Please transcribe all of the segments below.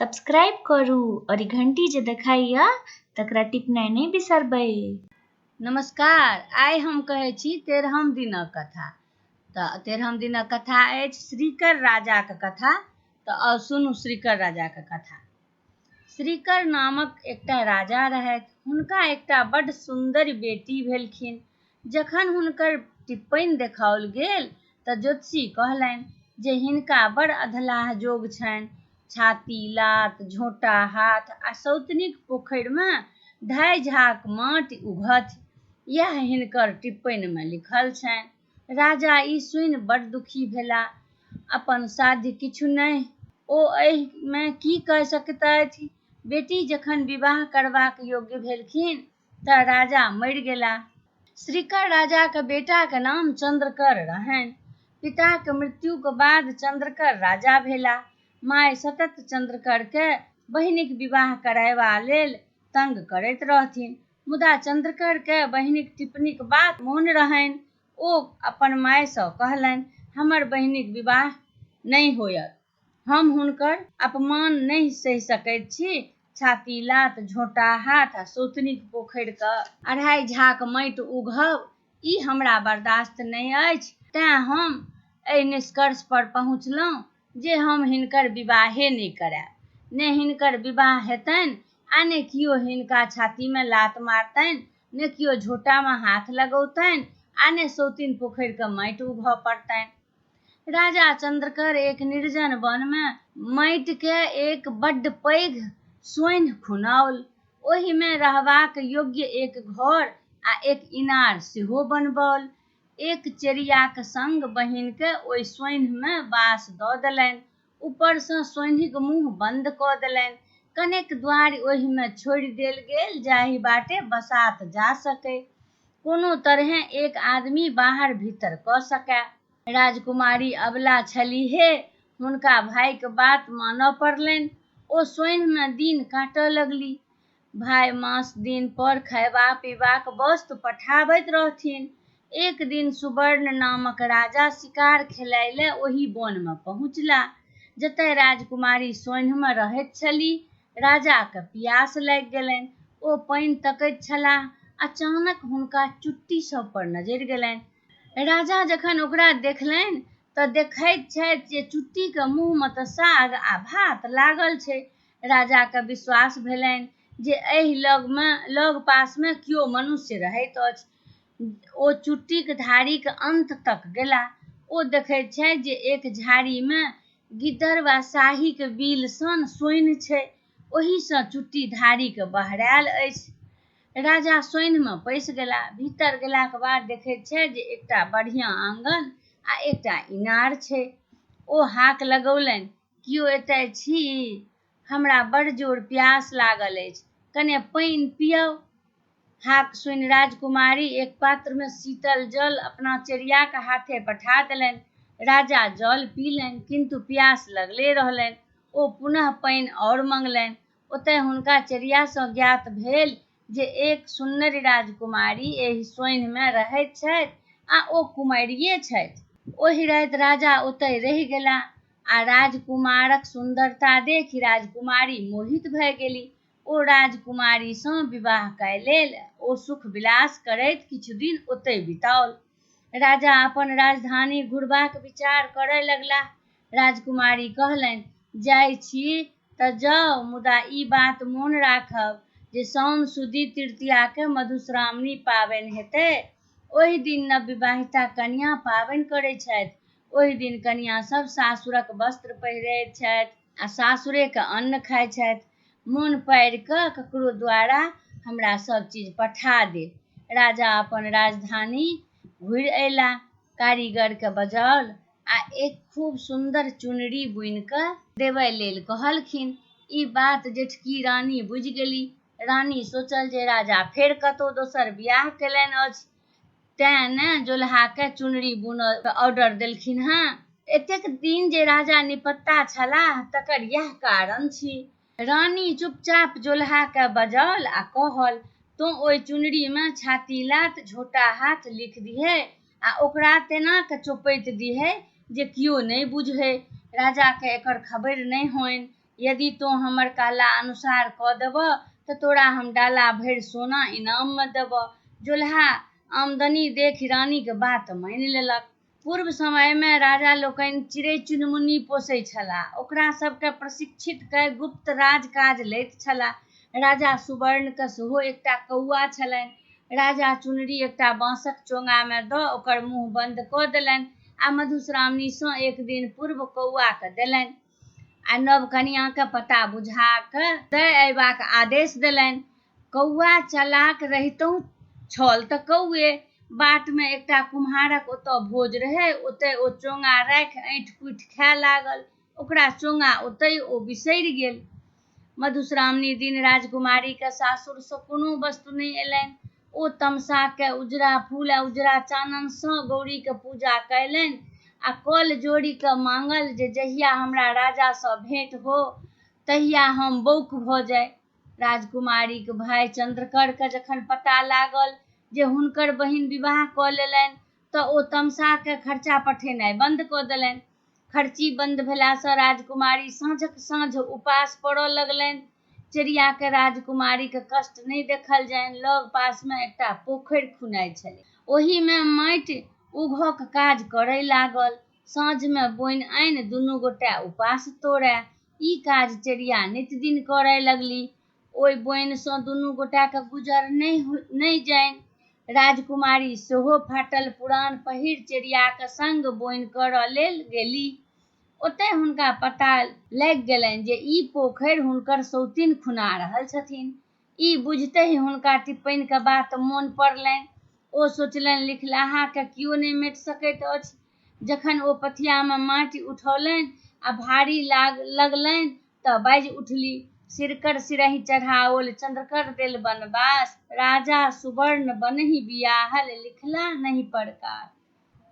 Subscribe करू और ई घंटी जे देखाइया तकरा टिपनाइ नहि बिसरबै। नमस्कार, आइ हम कहै छी 13हम दिनक कथा। तऽ 13हम दिनक कथा अछि श्रीकर राजाक कथा। तऽ आउ सुनू श्रीकर राजाक कथा। श्रीकर नामक एकटा राजा रहथि। हुनका एकटा बड्ड सुन्दरि बेटी भेलखिन। जखन हुनकर टिप्पनि देखाओल गेल तऽ ज्योतिषी कहलनि जे हिनका बड़ अधलाह जोग छनि। छाती लात, झोंटा हाथ आ सौतनीक पोखरिमे ढाइ झाक माटि उघथि, इएह हिनकर टिप्पनिमे लिखल छनि। राजा ई सुनि बड़ दुखी भेलाह। अपन साध्य किछु नहि। ओ एहिमे की कऽ सकितथि? बेटी जखन विवाह करबाक योग्य भेलखिन तऽ राजा मरि गेलाह। श्रीकर राजाक बेटाक नाम चन्द्रकर रहनि। पिताक मृत्युक बाद चन्द्रकर राजा भेलाह। माय सतत चन्द्रकरकेँ बहिनिक विवाह करयबा लेल तंग करैत रहथिन। मुदा चन्द्रकरकेँ बहिनिक टिप्पणीक बात मोन रहनि। ओ अपन मायसँ कहलनि, हमर बहिनिक विवाह नहि होयत। हम हुनकर अपमान नहि सहि सकैत छी। छाती लात, झोंटा हाथ आ सौतनीक पोखरिक अढ़ाइ झाक माटि उघब, ई हमरा बर्दाश्त नहि अछि। तेँ हम एहि निष्कर्ष पर पहुँचलहुँ जे हम हिनकर विवाहे नहि करायब। ने हिनकर विवाह हेतनि आ ने कियो हिनका छातीमे लात मारतनि, ने कियो झोंटामे हाथ लगौतनि आ ने सौतिन पोखरिक माटि उघऽ पड़तनि। राजा चन्द्रकर एक निर्जन वनमे माटिके एक बड्ड पैघ सोन्हि खुनाओल। ओहिमे रहबाक योग्य एक घर आ एक इनार सेहो बनबाओल। एक चेरियाक संग बहिनकेँ ओहि सोन्हिमे वास दऽ देलनि। ऊपरसँ सोन्हिक मुँह बन्द कऽ देलनि। कनेक द्वारि ओहिमे छोड़ि देल गेल जाहि बाटे बसात जा सकय। कोनो तरहेँ एक आदमी बाहर-भीतर कऽ सकए। राजकुमारी अबला छलीहे। हुनका भाइक बात मानऽ पड़लनि। ओ सोन्हिमे दिन काटऽ लगली। भाइ मास दिन पर खयबा-पीबाक वस्तु पठाबैत रहथिन। एक दिन सुवर्ण नामक राजा शिकार खेलाय लए ओही वनमे पहुँचलाह, जतय राजकुमारी सोन्हिमे रहैत छलीह। राजाकेँ पियास लागि गेलनि। ओ पानि तकैत छलाह। अचानक हुनका चुट्टी सभ पर नजरि गेलनि। राजा जखन ओकरा देखलनि तऽ देखैत छथि जे चुट्टीक मुँहमे तऽ साग आ भात लागल छै। राजाकेँ विश्वास भेलनि जे एहि लगमे लग पासमे केओ मनुष्य रहैत अछि। ओ चुट्टीक धारीक अन्त तक गेलाह। ओ देखैत छथि जे एक झाड़ीमे गिद्दड़ वा साहीक बिल सन सोन्हि छै। ओहीसँ चुट्टी धारीक बहरायल अछि। राजा सोन्हिमे पैसि गेलाह। भीतर गेलाक बाद देखैत छथि जे एकटा बढ़ियाँ आँगन आ एकटा इनार छै। ओ हाक लगौलनि, कियो एतय छी? हमरा बड़ जोर प्यास लागल अछि। कने पानि पियाउ। हाक सुनि राजकुमारी एक पात्रमे शीतल जल अपना चेरियाक हाथे पठा देलनि। राजा जल पीलनि, किन्तु प्यास लगले रहलनि। ओ पुनः पानि आओर मङलनि। ओतय हुनका चेरियासँ ज्ञात भेल जे एक सुन्नरि राजकुमारी एहि सोन्हिमे रहैत छथि आ ओ कुमारिए छथि। ओहि राति राजा ओतय रहि गेलाह आ राजकुमारक सुन्दरता देखि राजकुमारी मोहित भए गेली। ओ राजकुमारीसँ विवाह कए लेल। ओ सुख-विलास करैत किछु दिन ओतहि बिताओल। राजा अपन राजधानी घुरबाक विचार करय लगलाह। राजकुमारी कहलनि, जाइ छी तऽ जाउ, मुदा ई बात मोन राखब जे साओन सुदी तृतीयाकेँ मधुश्रावणी पाबनि हेतै। ओहि दिन नवविवाहिता कनियाँ पाबनि करैत छथि। ओहि दिन कनियाँ सभ सासुरक वस्त्र पहिरैत छथि आ सासुरेक अन्न खाइत छथि। मोन पाड़ि कऽ ककरो द्वारा हमरा सभ चीज पठा देब। राजा अपन राजधानी घुरि अयलाह। कारीगरकेँ बजाओल आ एक खूब सुन्दर चुनरी बुनि कऽ देबय लेल कहलखिन। ई बात जेठकी रानी बुझि गेली। रानी सोचल जे राजा फेर कतहु दोसर बियाह कयलनि अछि, तेँ ने जोलहाकेँ चुनरी बुनऽ ऑर्डर देलखिन हेँ। एतेक दिन जे राजा निपत्ता छलाह तकर यैह कारण छी। रानी चुपचाप जोलहाकेँ बजाओल आ कहल, तोँ ओहि चुनरीमे छाती लात, झोंटा हाथ लिखि दिहै आ ओकरा तेना कऽ चोपैत दिहै जे कियो नहि बुझै। राजाकेँ एकर खबरि नहि होइन। यदि तोँ हमर कहला अनुसार कऽ देबह तऽ तोरा हम डाला भरि सोना इनाममे देबह। जोलहा आमदनी देखि रानीक बात मानि लेलक। पूर्व समयमे राजा लोकनि चिड़ै चुनमुनी पोसैत छलाह। ओकरा सभकेँ प्रशिक्षित कय गुप्त राज काज लैत छलाह। राजा सुवर्णकेँ सेहो एकटा कौआ छलनि। राजा चुनरी एकटा बाँसक चोंगामे दऽ ओकर मुँह बन्द कऽ देलनि आ मधुश्रावणीसँ एक दिन पूर्व कौआकेँ देलनि आ नव कनियाँकेँ पता बुझा कऽ दय अयबाक आदेश देलनि। कौआ चलाक रहितहुँ छल तऽ कौए। बाटमे एकटा कुम्हारक ओतऽ भोज रहै, ओतय ओ चोंगा राखि ऐँठि-कूठि खाय लागल। ओकरा चोंगा ओतहि ओ बिसरि गेल। मधुश्रावणी दिन राजकुमारीकेँ सासुरसँ कोनो वस्तु नहि अयलनि। ओ तमसा कऽ उजरा फूल आ उजरा चाननसँ गौरीक पूजा कयलनि आ कऽल जोड़ि कऽ माङल जे जहिया हमरा राजासँ भेँट हो तहिया हम बौक भऽ जाइ। राजकुमारीक भाय चन्द्रकरकेँ जखन पता लागल जे हुनकर बहिन विवाह कऽ लेलनि तँ ओ तमसा कऽ खर्चा पठेनाइ बन्द कऽ देलनि। खर्ची बन्द भेलासँ राजकुमारी साँझक साँझ उपास पड़ऽ लगलनि। चेरियाकेँ राजकुमारीक कष्ट नहि देखल जाइनि। लग-पासमे एकटा पोखरि खुनाइ छलै। ओहीमे माटि उघऽक काज करय लागल। साँझमे बोनि आनि दुनू गोटे उपास तोड़ए। ई काज चेरिया नित दिन करय लगली। ओहि बोनिसँ दुनू गोटाक गुजर नहि जाइन। राजकुमारी सेहो फाटल पुरान पहिरि चेरियाक संग बोनि करऽ लेल गेलीह। ओतय हुनका पता लागि गेलनि जे ई पोखरि हुनकर सौतिन खुना रहल छथिन। ई बुझितहि हुनका टिप्पनिक बात मोन पड़लनि। ओ सोचलनि लिखलाहाकेँ कियो नहि मेटि सकैत अछि। जखन ओ पथियामे माटि उठौलनि आ भारी लगलनि तँ बाजि उठली, सिरकर सिरहि चढ़ाओल चन्द्रकर देल बनबास, राजा सुबर्ण बनहि बियाहल लिखला नहि परकास।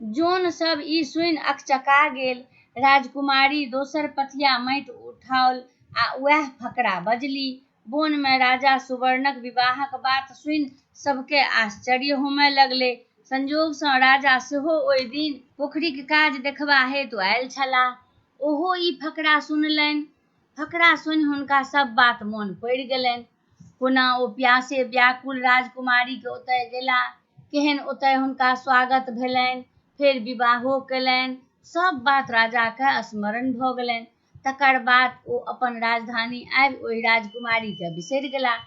जोन सभ ई सुनि अकचका गेल। राजकुमारी दोसर पथिया माटि उठाओल आ उएह फकरा बजली। बोनमे राजा सुवर्णक विवाहक बात सुनि सभकेँ आश्चर्य होमय लगलै। संयोगसँ राजा सेहो ओहि दिन पोखरिक काज देखबा हेतु आयल छलाह। ओहो ई फकरा सुनलनि। फकरा सुनि हुनका सभ बात मोन पड़ि गेलनि। कोना ओ प्यासे व्याकुल राजकुमारीक ओतय गेलाह, केहन ओतय हुनका स्वागत भेलनि, फेर विवाहो कयलनि, सभ बात राजाकेँ स्मरण भऽ गेलनि। तकर बाद ओ अपन राजधानी आबि ओहि राजकुमारीकेँ बिसरि गेलाह।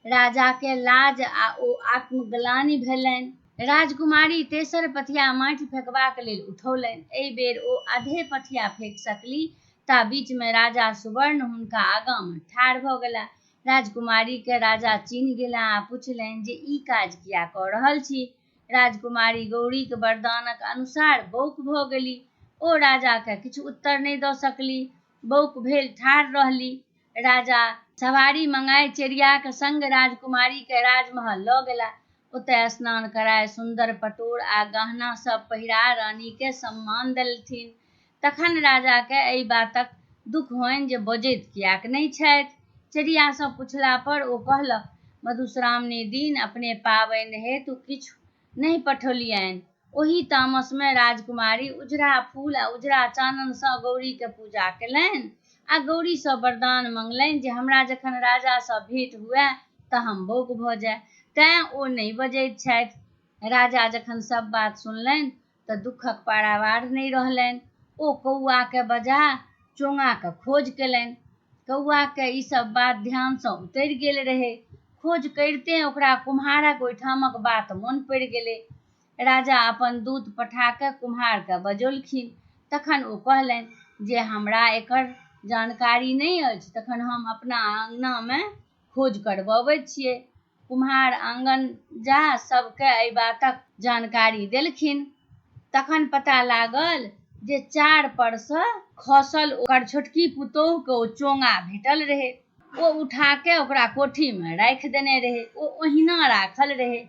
राजाकेँ लाज आ ओ आत्मग्लानि भेलनि। राजकुमारी तेसर पथिया माटि फेकबाक लेल उठौलनि। एहि बेर ओ आधे पथिया फेकि सकली ता बीचमे राजा सुवर्ण हुनका आगाँमे ठाढ़ भऽ गेलाह। राजकुमारीकेँ राजा चीन्हि गेलाह आ पुछलनि जे ई काज किएक कऽ रहल छी? राजकुमारी गौरीक वरदानक अनुसार बौक भऽ गेली। ओ राजाकेँ किछु उत्तर नहि दऽ सकली। बौक भेल ठाढ़ रहली। राजा सवारी मङाय चेरियाक संग राजकुमारीकेँ राजमहल लऽ गेला। ओतय स्नान कराय सुन्दर पटोर आ गहना सभ पहिरा रानीकेँ सम्मान देलथिन। तखन राजाकेँ एहि बातक दुख होइन जे बजैत किएक नहि छथि। चेरियासँ पुछलापर ओ कहलक, मधुश्रावणी दिन अपने पाबनि हेतु किछु नहि पठौलियनि। ओही तामसमे राजकुमारी उजरा फूल आ उजरा चाननसँ गौरीक पूजा कयलनि आ गौरीसँ वरदान मङलनि जे हमरा जखन राजासँ भेँट हुअए तँ हम बौक भऽ जाइ। तेँ ओ नहि बजैत छथि। राजा जखन सभ बात सुनलनि तँ दुखक पारावार नहि रहलनि। ओ कौआकेँ बजा चोङाक खोज कयलनि। कौआकेँ ई सभ बात ध्यानसँ उतरि गेल रहै। खोज करिते ओकरा कुम्हारक ओहिठामक बात मोन पड़ि गेलै। राजा अपन दूत पठा कऽ कुम्हारकेँ बजौलखिन। तखन ओ कहलनि जे हमरा एकर जानकारी नहि अछि तखन हम अपना अङनामे खोज करबबैत छियै। कुम्हार आङन जा सभकेँ एहि बातक जानकारी देलखिन। तखन पता लागल जे चार परसँ खसल ओकर छोटकी पुतोहुकेँ ओ चोङा भेटल रहै। ओ उठा कऽ ओकरा कोठीमे राखि देने रहै। ओ ओहिना राखल रहै।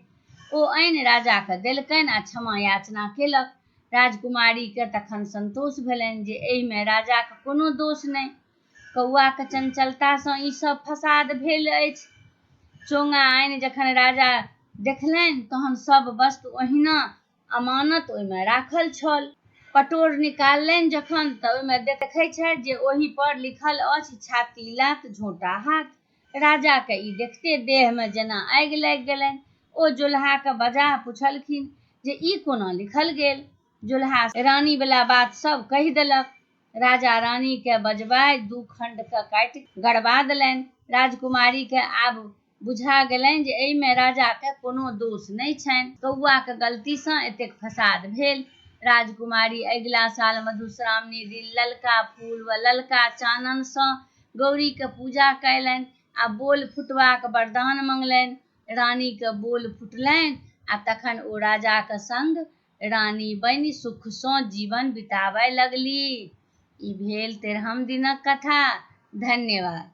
ओ आनि राजाकेँ देलकनि आ क्षमा याचना केलक। राजकुमारीकेँ तखन सन्तोष भेलनि जे एहिमे राजाक कोनो दोष नहि। कौआक चंचलतासँ ई सभ फसाद भेल अछि। चोङा आनि जखन राजा देखलनि तहन सभ वस्तु ओहिना अमानत ओहिमे राखल छल। पटोर निकाललनि जखन तऽ ओहिमे देखै छथि जे ओहि पर लिखल अछि छाती लात झोंटा हाथ। राजाके ई देखिते देहमे जेना आगि लागि गेलनि। ओ जोलहाके बजा पुछलखिन जे ई कोना लिखल गेल। जोलहा रानीवला बात सब कहि देलक। राजा रानीके बजबाय दू खण्डके काटि गड़बा देलनि। राजकुमारीके आब बुझा गेलनि जे एहिमे राजाके कोनो दोष नहि छनि। कौआके गलतीसँ एतेक फसाद भेल। राजकुमारी अगिला साल मधुश्रावणी दिन ललका फूल व ललका चाननसँ गौरीके पूजा कयलनि आ बोल फुटबाक वरदान मङ्गलनि। रानीके बोल फुटलनि आ तखन ओ राजाक सङ्ग रानी बनि सुखसँ जीवन बिताबय लगली। ई भेल तेरहम दिनक कथा। धन्यवाद।